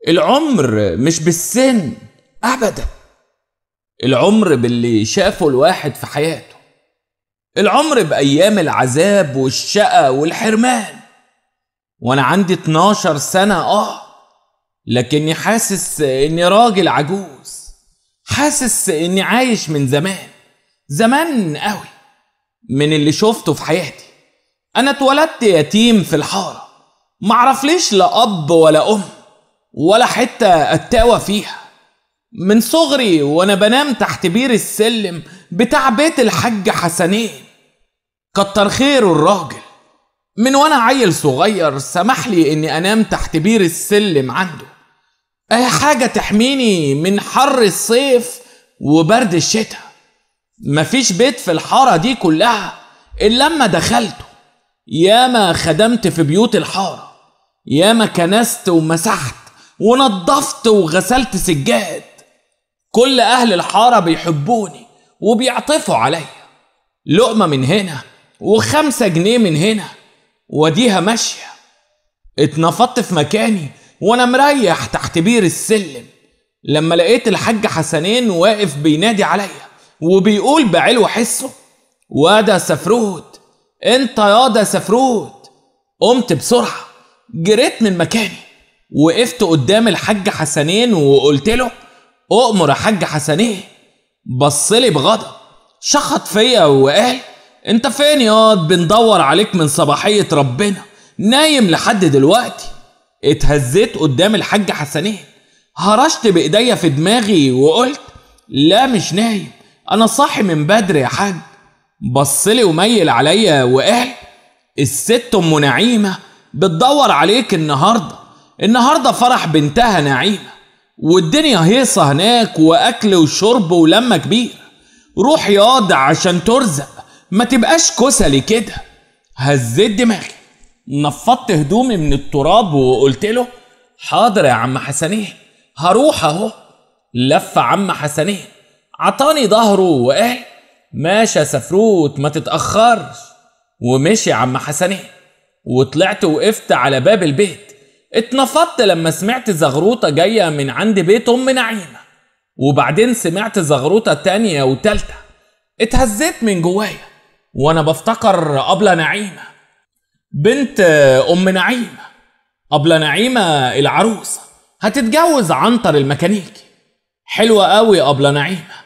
العمر مش بالسن أبدا، العمر باللي شافه الواحد في حياته، العمر بأيام العذاب والشقة والحرمان. وأنا عندي 12 سنة لكني حاسس إني راجل عجوز، حاسس إني عايش من زمان زمان قوي من اللي شفته في حياتي. أنا اتولدت يتيم في الحارة، معرفليش لا أب ولا أم ولا حتة أتاوى فيها. من صغري وأنا بنام تحت بير السلم بتاع بيت الحاج حسنين، كتر خيره الراجل. من وأنا عيل صغير سمح لي إني أنام تحت بير السلم عنده، أي حاجة تحميني من حر الصيف وبرد الشتاء. مفيش بيت في الحارة دي كلها إلا لما دخلته. ياما خدمت في بيوت الحارة، ياما كنست ومسحت ونظفت وغسلت سجاد. كل أهل الحارة بيحبوني وبيعطفوا عليا، لقمة من هنا و5 جنيه من هنا وديها ماشية. اتنفضت في مكاني وانا مريح تحت بير السلم لما لقيت الحاج حسنين واقف بينادي عليا وبيقول بعلو حسه: وادا سفروت، انت يادا سفروت. قمت بسرعة، جريت من مكاني، وقفت قدام الحاج حسنين وقلت له: اؤمر يا حاج حسنين. بصلي بغضب، شخط فيا وقال: انت فين ياض؟ بندور عليك من صباحية ربنا، نايم لحد دلوقتي. اتهزيت قدام الحاج حسنين، هرشت بايديا في دماغي وقلت: لا مش نايم، انا صاحي من بدري يا حاج. بصلي وميل عليا وقال: الست ام نعيمة بتدور عليك النهارده، النهارده فرح بنتها نعيمة، والدنيا هيصة هناك واكل وشرب ولمة كبيرة. روح ياض عشان ترزق، ما تبقاش كسلي كده. هزيت دماغي، نفضت هدومي من التراب وقلت له: حاضر يا عم حسنين، هروح اهو. لف عم حسنين، عطاني ظهره وقال: ماشي يا سفروت، ما تتأخرش. ومشي عم حسنين، وطلعت وقفت على باب البيت. اتنفضت لما سمعت زغروطة جاية من عند بيت أم نعيمة، وبعدين سمعت زغروطة تانية وتالتة. اتهزيت من جوايا وانا بفتكر أبلة نعيمة، بنت أم نعيمة، أبلة نعيمة العروسة هتتجوز عنتر الميكانيكي. حلوة قوي أبلة نعيمة،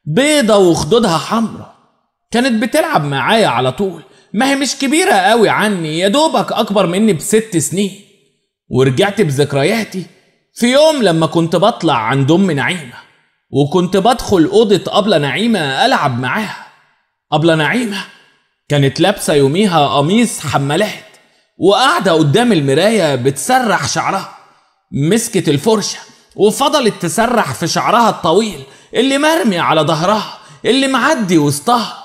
بيضة وخدودها حمرا، كانت بتلعب معايا على طول، ما هي مش كبيرة قوي عني، يا دوبك أكبر مني ب6 سنين. ورجعت بذكرياتي في يوم لما كنت بطلع عند أم نعيمة، وكنت بدخل أوضة أبلة نعيمة ألعب معاها. أبلة نعيمة كانت لابسة يوميها قميص حمالات، وقاعدة قدام المراية بتسرح شعرها. مسكت الفرشة وفضلت تسرح في شعرها الطويل اللي مرمي على ظهرها اللي معدي وسطها.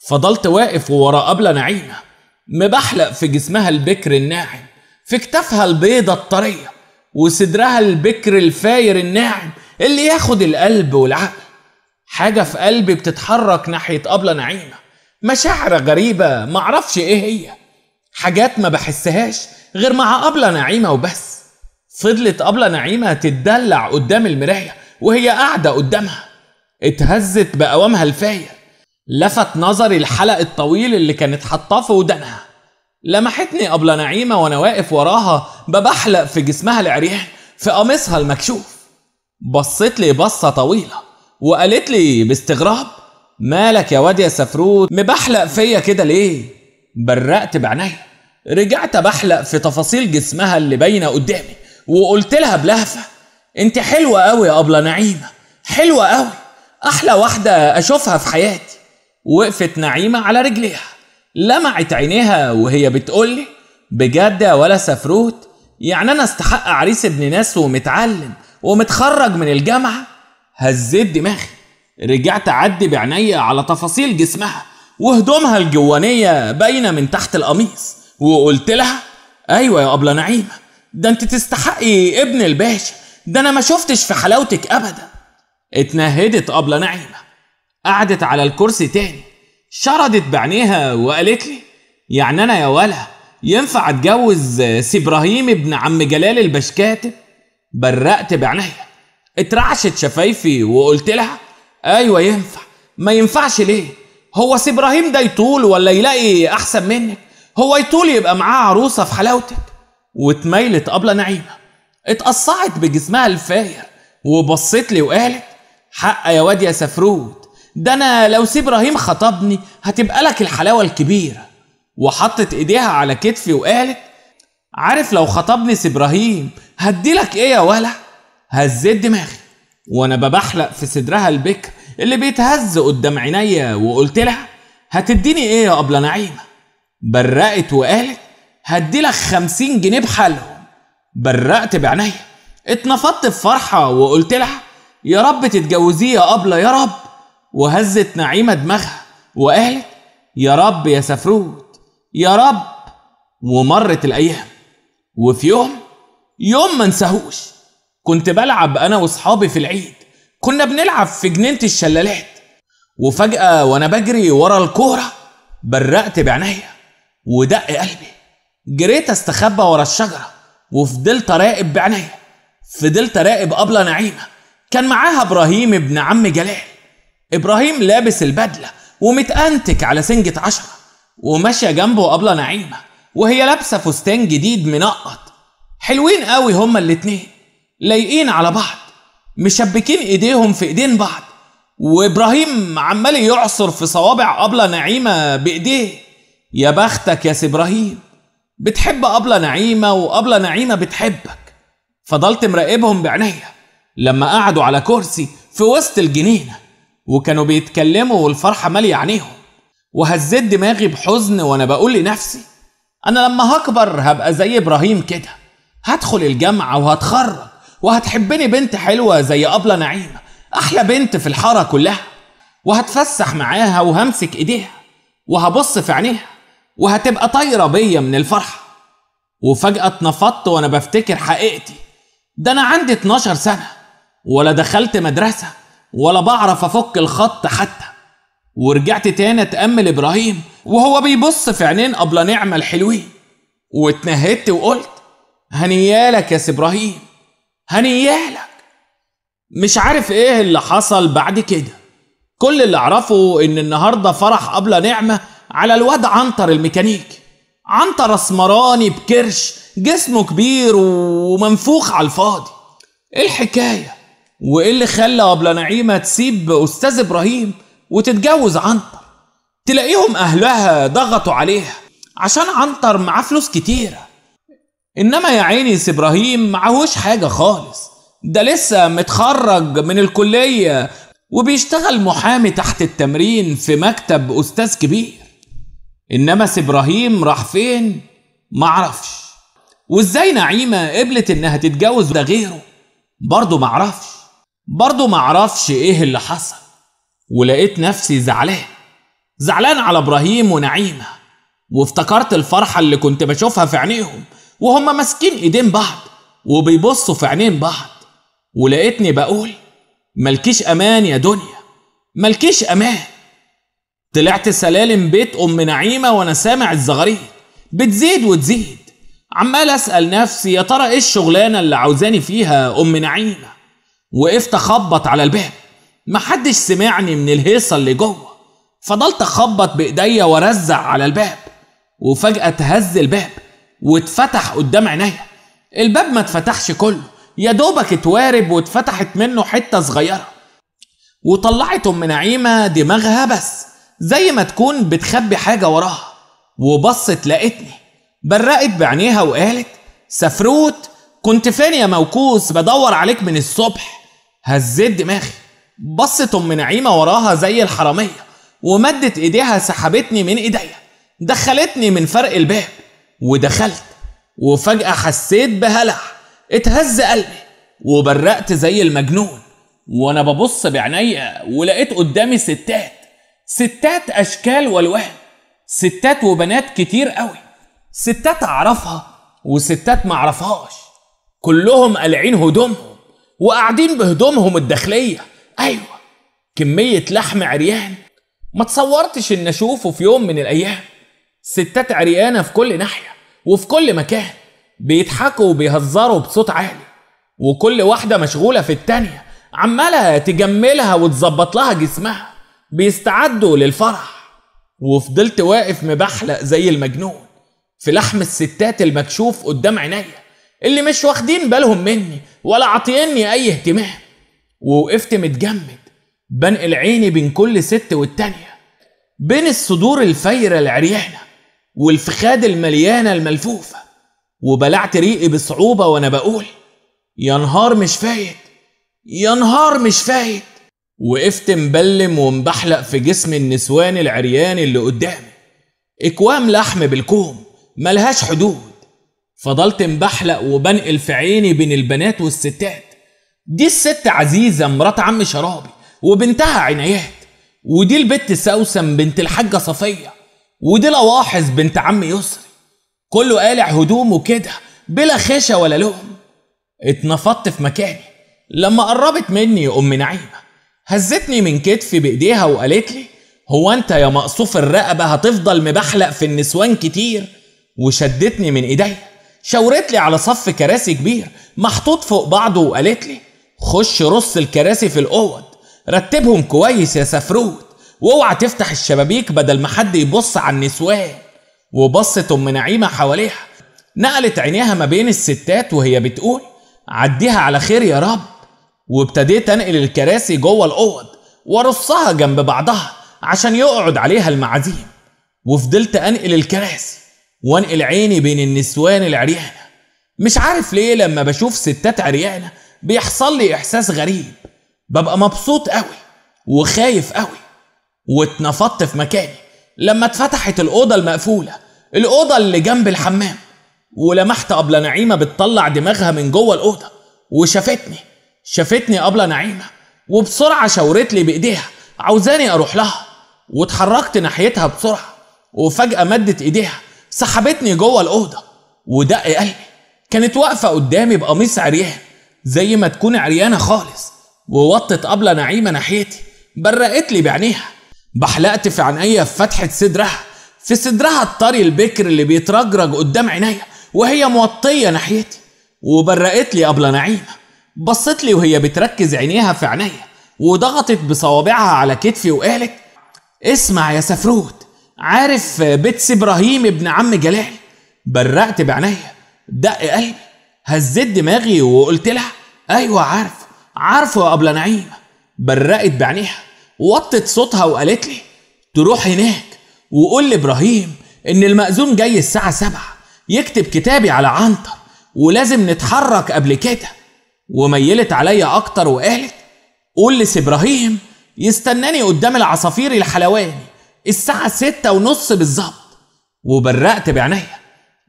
فضلت واقف ورا أبلة نعيمة، مبحلق في جسمها البكر الناعم، في كتافها البيضة الطرية، وصدرها البكر الفاير الناعم اللي ياخد القلب والعقل. حاجة في قلبي بتتحرك ناحية أبلة نعيمة، مشاعر غريبة معرفش ايه هي، حاجات ما بحسهاش غير مع أبلة نعيمة وبس. فضلت أبلة نعيمة تتدلع قدام المراية وهي قاعدة قدامها. اتهزت بقوامها الفاير، لفت نظري الحلق الطويل اللي كانت حطاه في ودانها. لمحتني أبلة نعيمة وانا واقف وراها ببحلق في جسمها العريان في قميصها المكشوف. بصت لي بصة طويلة وقالت لي باستغراب: مالك يا واد يا سفروت، مبحلق فيا كده ليه؟ برقت بعينيا، رجعت بحلق في تفاصيل جسمها اللي باينة قدامي، وقلت لها بلهفة: انت حلوة قوي يا أبلة نعيمه، حلوة قوي، احلى واحدة اشوفها في حياتي. وقفت نعيمه على رجليها، لمعت عينيها وهي بتقولي: بجد يا ولا سفروت، يعني انا استحق عريس ابن ناس ومتعلم ومتخرج من الجامعة؟ هزيت دماغي، رجعت اعدي بعينيا على تفاصيل جسمها وهدومها الجوانيه باينة من تحت القميص، وقلت لها: ايوه يا أبلة نعيمه، ده انت تستحقي ابن الباشا، ده انا ما شفتش في حلاوتك ابدا. اتنهدت أبلة نعيمه، قعدت على الكرسي تاني، شردت بعينيها وقالت لي: يعني انا يا ولا ينفع اتجوز سي ابراهيم ابن عم جلال البشكاتب؟ برقت بعينيا، اترعشت شفايفي وقلت لها ايوه ينفع. ما ينفعش ليه؟ هو سي ابراهيم ده يطول ولا يلاقي احسن منك؟ هو يطول يبقى معاه عروسه في حلاوتك؟ واتميلت أبلة نعيمه، اتقصعت بجسمها الفاير وبصت لي وقالت حق يا واد يا سفروت، ده انا لو سي ابراهيم خطبني هتبقى لك الحلاوة الكبيرة. وحطت ايديها على كتفي وقالت عارف لو خطبني سي ابراهيم هديلك ايه يا ولا؟ هزيت دماغي وانا ببحلق في صدرها البكر اللي بيتهز قدام عينيا وقلت لها هتديني ايه يا أبلة نعيمه؟ برقت وقالت هديلك 50 جنيه بحالهم. برقت بعينيا، اتنفضت بفرحة وقلت لها يا رب تتجوزيه يا أبلة يا رب. وهزت نعيمه دماغها وقالت يا رب يا سفروت يا رب. ومرت الايام، وفي يوم ما انساهوش، كنت بلعب انا واصحابي في العيد، كنا بنلعب في جنينة الشلالات، وفجأة وانا بجري ورا الكورة برقت بعينيا ودق قلبي. جريت استخبى ورا الشجرة وفضلت اراقب بعينيا، فضلت اراقب أبلة نعيمة. كان معاها ابراهيم ابن عم جلال. ابراهيم لابس البدلة ومتأنتك على سنجة 10، وماشية جنبه أبلة نعيمة وهي لابسة فستان جديد منقط. حلوين قوي هما الاتنين، لايقين على بعض، مشبكين ايديهم في ايدين بعض، وابراهيم عمال يعصر في صوابع أبلة نعيمة بايديه. يا بختك يا سي ابراهيم، بتحب أبلة نعيمة وأبلة نعيمة بتحبك. فضلت مراقبهم بعينيا لما قعدوا على كرسي في وسط الجنينة وكانوا بيتكلموا والفرحة مالية عينيهم. وهزيت دماغي بحزن وانا بقول لنفسي انا لما هكبر هبقى زي ابراهيم كده، هدخل الجامعة وهتخرج وهتحبني بنت حلوة زي أبلة نعيمة، أحلى بنت في الحارة كلها، وهتفسح معاها وهمسك إيديها وهبص في عينيها وهتبقى طايرة بيا من الفرحة. وفجأة اتنفضت وأنا بفتكر حقيقتي، ده أنا عندي 12 سنة ولا دخلت مدرسة ولا بعرف أفك الخط حتى. ورجعت تاني أتأمل إبراهيم وهو بيبص في عينين أبلة نعمة الحلوين، واتنهدت وقلت هنيالك يا سي إبراهيم هنيالك. مش عارف ايه اللي حصل بعد كده، كل اللي اعرفه ان النهارده فرح أبلة نعمة على الواد عنتر الميكانيكي. عنتر اسمراني بكرش، جسمه كبير ومنفوخ على الفاضي. ايه الحكاية؟ وايه اللي خلى أبلة نعيمة تسيب استاذ ابراهيم وتتجوز عنتر؟ تلاقيهم اهلها ضغطوا عليها عشان عنتر معاه فلوس كتيرة، انما يا عيني سي ابراهيم معهوش حاجة خالص، ده لسه متخرج من الكلية وبيشتغل محامي تحت التمرين في مكتب استاذ كبير. انما سي ابراهيم راح فين معرفش، وازاي نعيمه قبلت انها تتجوز ده غيره برضه معرفش، برضه معرفش ايه اللي حصل. ولقيت نفسي زعلان، زعلان على ابراهيم ونعيمه، وافتكرت الفرحة اللي كنت بشوفها في عينيهم وهم ماسكين ايدين بعض وبيبصوا في عينين بعض. ولقيتني بقول ملكيش امان يا دنيا، ملكيش امان. طلعت سلالم بيت ام نعيمه وانا سامع الزغاريد بتزيد وتزيد، عمال اسال نفسي يا ترى ايه الشغلانة اللي عاوزاني فيها ام نعيمه. وقفت اخبط على الباب، محدش سمعني من الهيصه اللي جوه. فضلت اخبط بايديا وارزع على الباب، وفجاة اتهز الباب واتفتح قدام عينيا. الباب ما اتفتحش كله، يا دوبك اتوارب واتفتحت منه حتة صغيرة، وطلعت ام نعيمه دماغها بس زي ما تكون بتخبي حاجة وراها، وبصت لقيتني. برقت بعينيها وقالت سفروت كنت فين يا موكوس، بدور عليك من الصبح. هزيت دماغي. بصت ام نعيمه وراها زي الحرامية ومدت ايديها سحبتني من ايديا، دخلتني من فرق الباب ودخلت. وفجأة حسيت بهلع، اتهز قلبي وبرقت زي المجنون وانا ببص بعينيا، ولقيت قدامي ستات، ستات اشكال والوان، ستات وبنات كتير قوي، ستات اعرفها وستات معرفهاش، كلهم قالعين هدومهم وقاعدين بهدومهم الداخلية. ايوه، كمية لحم عريان ما تصورتش ان اشوفه في يوم من الايام. ستات عريانة في كل ناحية وفي كل مكان، بيضحكوا وبيهزروا بصوت عالي، وكل واحدة مشغولة في التانية، عمالة تجملها وتظبط لها جسمها، بيستعدوا للفرح. وفضلت واقف مبحلق زي المجنون في لحم الستات المكشوف قدام عينيا، اللي مش واخدين بالهم مني ولا عاطيني اي اهتمام. ووقفت متجمد بنقل عيني بين كل ست والتانية، بين الصدور الفايرة العريانة والفخاد المليانة الملفوفة. وبلعت ريقي بصعوبة وانا بقول يا نهار مش فايت، يا نهار مش فايت. وقفت مبلم ومبحلق في جسم النسوان العريان اللي قدامي، اكوام لحم بالكوم ملهاش حدود. فضلت مبحلق وبنقل في عيني بين البنات والستات. دي الست عزيزة مرات عم شرابي وبنتها عنايات، ودي البت سوسن بنت الحاجة صفية، ودي لواحظ بنت عم يسري. كله قالع هدومه كده بلا خشة ولا لوم. اتنفضت في مكاني لما قربت مني أم نعيمة، هزتني من كتفي بإيديها وقالت لي هو أنت يا مقصوف الرقبة هتفضل مبحلق في النسوان كتير؟ وشدتني من إيديا، شاورت لي على صف كراسي كبير محطوط فوق بعضه وقالت لي خش رص الكراسي في الأوض، رتبهم كويس يا سفروت، واوعى تفتح الشبابيك بدل ما حد يبص على النسوان. وبصت أم نعيمة حواليها، نقلت عينيها ما بين الستات وهي بتقول عديها على خير يا رب. وابتديت انقل الكراسي جوه الاوض وارصها جنب بعضها عشان يقعد عليها المعازيم. وفضلت انقل الكراسي وانقل عيني بين النسوان العريانه. مش عارف ليه لما بشوف ستات عريانه بيحصل لي احساس غريب، ببقى مبسوط قوي وخايف قوي. واتنفضت في مكاني لما اتفتحت الاوضة المقفولة، الاوضة اللي جنب الحمام، ولمحت أبلة نعيمه بتطلع دماغها من جوه الاوضة وشافتني. شافتني أبلة نعيمة وبسرعة شاورت لي بإيديها عاوزاني أروح لها، واتحركت ناحيتها بسرعة، وفجأة مدت إيديها سحبتني جوه الأوضة. ودق قلبي، كانت واقفة قدامي بقميص عريان زي ما تكون عريانة خالص. ووطت أبلة نعيمة ناحيتي، برقت لي بعينيها، بحلقت في عينيا في فتحة صدرها، في صدرها الطري البكر اللي بيترجرج قدام عينيا وهي موطية ناحيتي. وبرقت لي أبلة نعيمة، بصت لي وهي بتركز عينيها في عينيا، وضغطت بصوابعها على كتفي وقالت اسمع يا سفروت، عارف بيتس ابراهيم ابن عم جلال؟ برقت بعينيا، دق قلبي، هزيت دماغي وقلت لها ايوه عارفه، عارفه يا أبلة نعيمة. برقت بعينيها، وطت صوتها وقالت لي تروح هناك وقول لابراهيم ان المأذون جاي الساعة 7 يكتب كتابي على عنتر، ولازم نتحرك قبل كده. وميلت عليا اكتر وقالت قول لابراهيم يستناني قدام العصافير الحلواني الساعة 6:30 بالظبط. وبرقت بعينيا،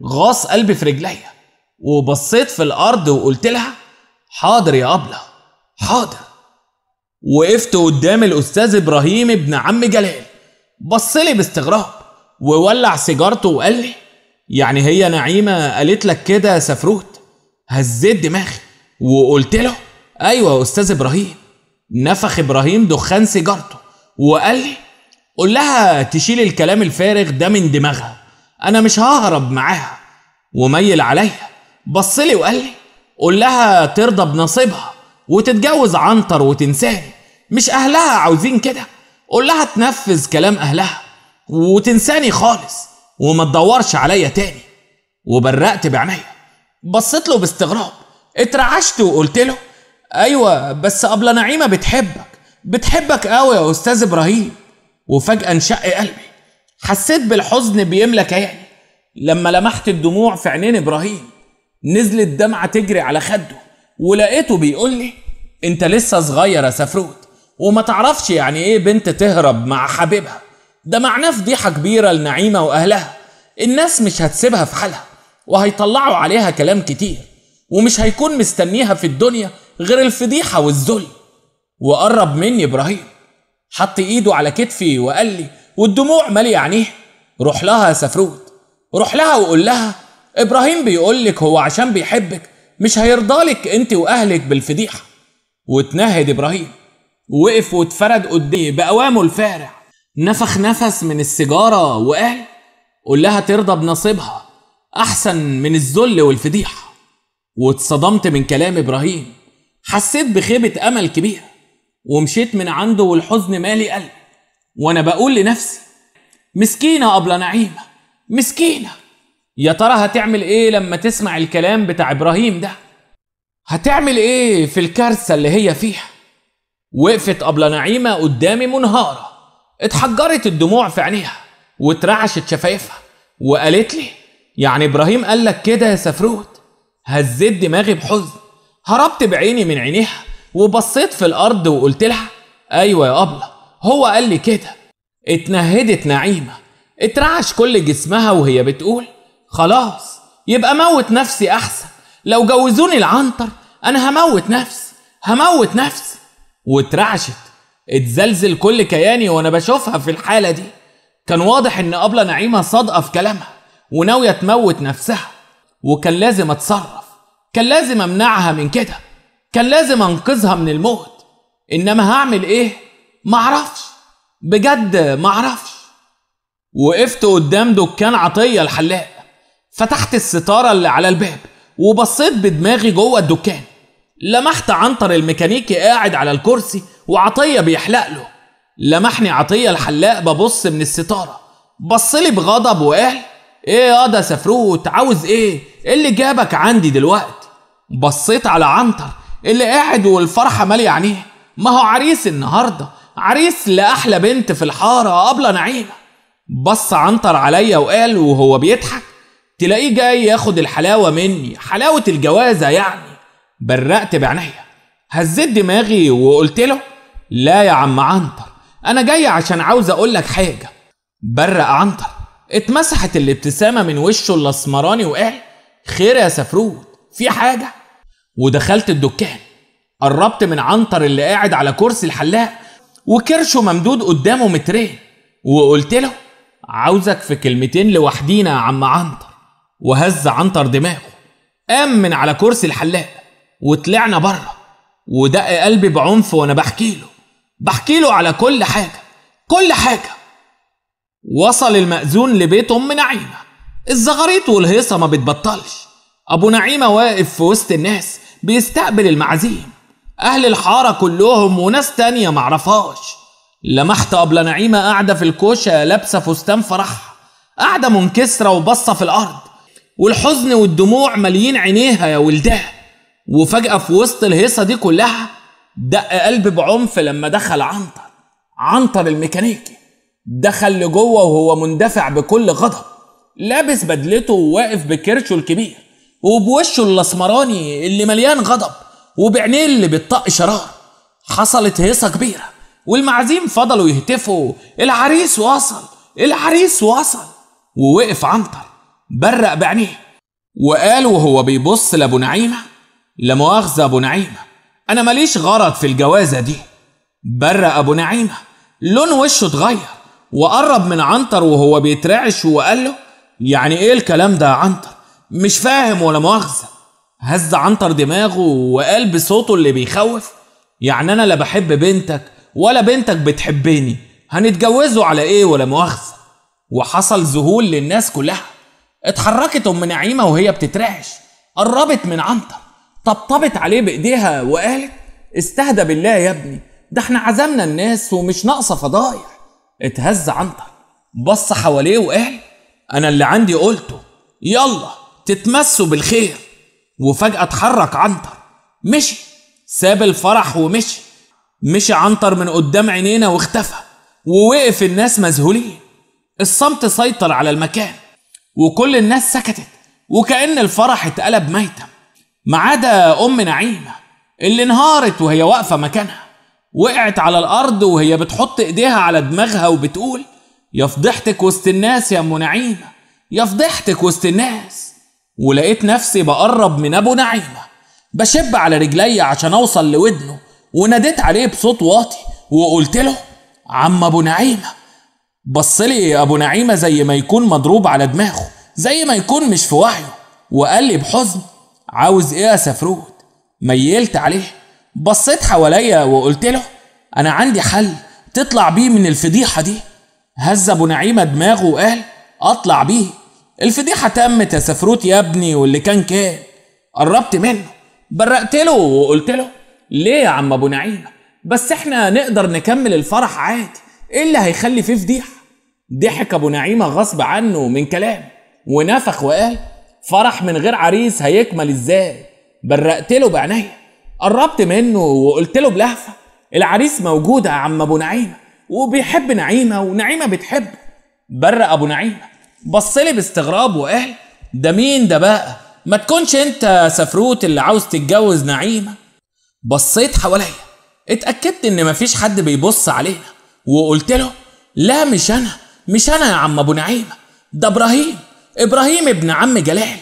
غاص قلبي في رجليا، وبصيت في الارض وقلت لها حاضر يا أبلة، حاضر. وقفت قدام الاستاذ ابراهيم ابن عم جلال، بصلي باستغراب وولع سيجارته وقال لي يعني هي نعيمة قالت لك كده يا سفروت؟ هزيت دماغي وقلت له ايوه يا استاذ ابراهيم. نفخ ابراهيم دخان سيجارته وقال لي قول لها تشيل الكلام الفارغ ده من دماغها، انا مش ههرب معاها. وميل عليا بصلي وقال لي قول لها ترضى بنصيبها وتتجوز عنتر وتنساني، مش اهلها عاوزين كده، قول لها تنفذ كلام اهلها وتنساني خالص وما تدورش عليا تاني. وبرقت بعينيا، بصيت له باستغراب، اترعشت وقلت له ايوه بس أبلة نعيمة بتحبك، بتحبك قوي يا استاذ ابراهيم. وفجأة انشق قلبي، حسيت بالحزن بيملى كياني لما لمحت الدموع في عينين ابراهيم. نزلت دمعة تجري على خده، ولقيته بيقول لي انت لسه صغير يا سفروت وما تعرفش يعني ايه بنت تهرب مع حبيبها، ده معناه فضيحة كبيرة لنعيمة واهلها، الناس مش هتسيبها في حالها وهيطلعوا عليها كلام كتير، ومش هيكون مستنيها في الدنيا غير الفضيحة والذل. وقرب مني ابراهيم، حط ايده على كتفي وقال لي والدموع مالية عينيه روح لها يا سفروت، روح لها وقول لها ابراهيم بيقول لك هو عشان بيحبك مش هيرضالك انت واهلك بالفضيحة. واتنهد ابراهيم ووقف واتفرد قدامي بقوامه الفارع، نفخ نفس من السيجارة وقال قول لها ترضى بنصيبها احسن من الذل والفضيحة. واتصدمت من كلام إبراهيم، حسيت بخيبة أمل كبيرة، ومشيت من عنده والحزن مالي قلبي، وأنا بقول لنفسي مسكينة أبلة نعيمة، مسكينة، يا ترى هتعمل إيه لما تسمع الكلام بتاع إبراهيم ده؟ هتعمل إيه في الكارثة اللي هي فيها؟ وقفت أبلة نعيمة قدامي منهارة، اتحجرت الدموع في عينيها واترعشت شفايفها وقالت لي يعني إبراهيم قال لك كده يا سفروت؟ هزيت دماغي بحزن، هربت بعيني من عينيها وبصيت في الأرض وقلت لها أيوة يا أبلة هو قال لي كده. اتنهدت نعيمة، اترعش كل جسمها وهي بتقول خلاص يبقى موت نفسي أحسن، لو جوزوني العنتر أنا هموت نفسي، هموت نفسي. واترعشت، اتزلزل كل كياني وأنا بشوفها في الحالة دي. كان واضح إن أبلة نعيمة صادقة في كلامها وناوية تموت نفسها، وكان لازم أتصرف، كان لازم أمنعها من كده، كان لازم أنقذها من الموت. إنما هعمل إيه؟ معرفش، بجد معرفش. وقفت قدام دكان عطية الحلاق، فتحت الستارة اللي على الباب وبصيت بدماغي جوه الدكان، لمحت عنتر الميكانيكي قاعد على الكرسي وعطية بيحلق له. لمحني عطية الحلاق ببص من الستارة، بصلي بغضب وقال ايه يا ده سفروت، عاوز ايه؟ ايه اللي جابك عندي دلوقتي؟ بصيت على عنتر اللي قاعد والفرحة مالية عينيه، ما هو عريس النهاردة، عريس لأحلى بنت في الحارة أبلة نعيمة. بص عنتر عليا وقال وهو بيضحك تلاقيه جاي ياخد الحلاوة مني، حلاوة الجوازة يعني. برقت بعينيا، هزيت دماغي وقلت له لا يا عم عنتر، أنا جاي عشان عاوز أقول لك حاجة. برق عنتر، اتمسحت الابتسامة من وشه الأسمراني وقال خير يا سفروت، في حاجة؟ ودخلت الدكان، قربت من عنتر اللي قاعد على كرسي الحلاق وكرشه ممدود قدامه مترين، وقلت له عاوزك في كلمتين لوحدينا يا عم عنتر. وهز عنتر دماغه، قام من على كرسي الحلاق وطلعنا بره، ودق قلبي بعنف وانا بحكي له على كل حاجة، كل حاجة. وصل المأذون لبيت أم نعيمة، الزغاريط والهيصة ما بتبطلش. أبو نعيمة واقف في وسط الناس بيستقبل المعازيم، أهل الحارة كلهم وناس تانية معرفهاش. لمحت أبلة نعيمة قاعدة في الكوشة لابسة فستان فرحها، قاعدة منكسرة وبصة في الأرض، والحزن والدموع ماليين عينيها يا ولدها. وفجأة في وسط الهيصة دي كلها دق قلبي بعنف لما دخل عنتر، عنتر الميكانيكي. دخل لجوه وهو مندفع بكل غضب، لابس بدلته وواقف بكرشه الكبير وبوشه الاسمراني اللي مليان غضب وبعينيه اللي بتطق شرار. حصلت هيصة كبيرة والمعازيم فضلوا يهتفوا العريس وصل، العريس وصل. ووقف عنتر، برق بعينيه وقال وهو بيبص لابو نعيمة لا مؤاخذة ابو نعيمة، انا ماليش غرض في الجوازة دي. برق ابو نعيمة، لون وشه اتغير وقرب من عنتر وهو بيترعش وقال له يعني ايه الكلام ده يا عنتر؟ مش فاهم ولا مؤاخذة. هز عنتر دماغه وقال بصوته اللي بيخوف يعني انا لا بحب بنتك ولا بنتك بتحبني، هنتجوزوا على ايه ولا مؤاخذة؟ وحصل ذهول للناس كلها. اتحركت ام نعيمة وهي بتترعش، قربت من عنتر، طبطبت عليه بايديها وقالت استهدى بالله يا ابني، ده احنا عزمنا الناس ومش ناقصه فضايح. اتهز عنتر، بص حواليه وقال انا اللي عندي قلته، يلا تتمسوا بالخير. وفجأة اتحرك عنتر، مشي، ساب الفرح ومشي. مشي عنتر من قدام عينينا واختفى، ووقف الناس مذهولين. الصمت سيطر على المكان وكل الناس سكتت وكأن الفرح اتقلب ميتم، ما عدا أم نعيمة اللي انهارت وهي واقفة مكانها، وقعت على الأرض وهي بتحط إيديها على دماغها وبتقول يا فضحتك وسط الناس يا أم نعيمة، يا فضحتك وسط الناس. ولقيت نفسي بقرب من أبو نعيمة، بشب على رجلي عشان أوصل لودنه، وناديت عليه بصوت واطي وقلت له عم أبو نعيمة. بصلي أبو نعيمة زي ما يكون مضروب على دماغه، زي ما يكون مش في وعيه، وقال لي بحزن عاوز ايه يا سفروت؟ ميلت عليه، بصيت حواليا وقلت له انا عندي حل تطلع بيه من الفضيحة دي. هز ابو نعيمه دماغه وقال اطلع بيه؟ الفضيحة تمت يا سفروت يا ابني واللي كان كان. قربت منه، برقت له وقلت له ليه يا عم ابو نعيمه؟ بس احنا نقدر نكمل الفرح عادي، ايه اللي هيخلي فيه فضيحة؟ ضحك ابو نعيمه غصب عنه من كلامه ونفخ وقال فرح من غير عريس هيكمل ازاي؟ برقت له بعينيا، قربت منه وقلت له بلهفة العريس موجود يا عم ابو نعيمه، وبيحب نعيمه ونعيمه بتحبه. برق ابو نعيمه، بصلي باستغراب وقال ده مين ده بقى؟ ما تكونش انت سفروت اللي عاوز تتجوز نعيمه؟ بصيت حواليا، اتاكدت ان مفيش حد بيبص علينا، وقلت له لا مش انا، مش انا يا عم ابو نعيمه، ده ابراهيم، ابراهيم ابن عم جلال.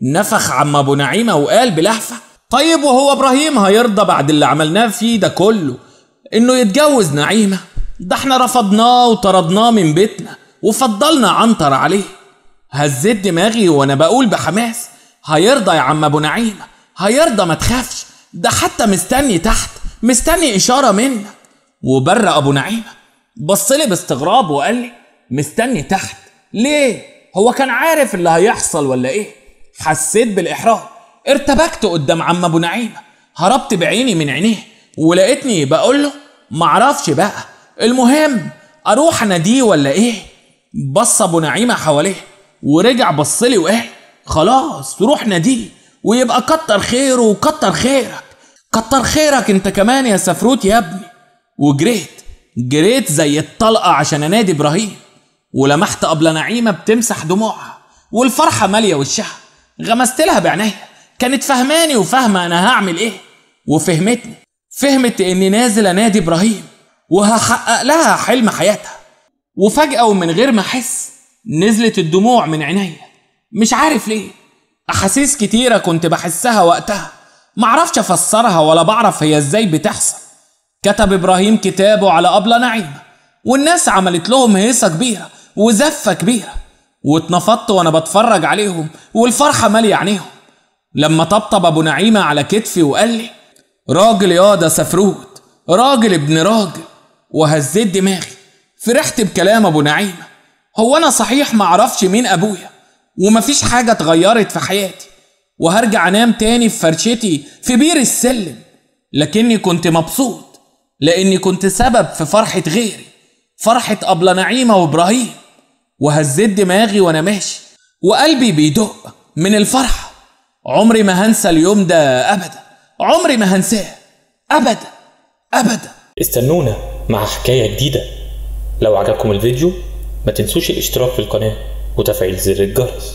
نفخ عم ابو نعيمه وقال بلهفة طيب وهو ابراهيم هيرضى بعد اللي عملناه فيه ده كله انه يتجوز نعيمه؟ ده احنا رفضناه وطردناه من بيتنا وفضلنا عنتر عليه. هزيت دماغي وانا بقول بحماس هيرضى يا عم ابو نعيمه، هيرضى ما تخافش، ده حتى مستني تحت، مستني اشارة منك. وبر ابو نعيمه بصلي باستغراب وقال لي مستني تحت ليه؟ هو كان عارف اللي هيحصل ولا ايه؟ حسيت بالاحراج، ارتبكت قدام عم ابو نعيمه، هربت بعيني من عينيه ولقيتني بقول له معرفش بقى، المهم اروح اناديه ولا ايه؟ بص ابو نعيمه حواليه ورجع بصلي وقال خلاص روح ناديه ويبقى كتر خيره وكتر خيرك، كتر خيرك انت كمان يا سفروت يا ابني. وجريت، جريت زي الطلقة عشان انادي ابراهيم، ولمحت قبل نعيمه بتمسح دموعها والفرحه ماليه وشها. غمست لها بعينيا، كانت فهماني وفاهمه انا هعمل ايه، وفهمتني، فهمت اني نازل انادي ابراهيم وهحقق لها حلم حياتها. وفجأة ومن غير ما احس نزلت الدموع من عينيا، مش عارف ليه، احاسيس كتيرة كنت بحسها وقتها معرفش افسرها ولا بعرف هي ازاي بتحصل. كتب ابراهيم كتابه على أبلة نعيمة والناس عملت لهم هيصة كبيرة وزفة كبيرة، واتنفضت وانا بتفرج عليهم والفرحة مالية عينيهم. لما طبطب ابو نعيمة على كتفي وقال لي راجل يا ده سفروت، راجل ابن راجل. وهزيت دماغي، فرحت بكلام ابو نعيمة. هو انا صحيح معرفش مين ابويا ومفيش حاجة اتغيرت في حياتي، وهرجع انام تاني في فرشتي في بير السلم، لكني كنت مبسوط لاني كنت سبب في فرحة غيري، فرحة أبلة نعيمة وابراهيم. وهزيت دماغي وانا ماشي وقلبي بيدق من الفرحة. عمري ما هنسى اليوم ده ابدا، عمري ما هنساه ابدا ابدا. استنونا مع حكاية جديدة. لو عجبكم الفيديو ما تنسوش الاشتراك في القناة وتفعيل زر الجرس.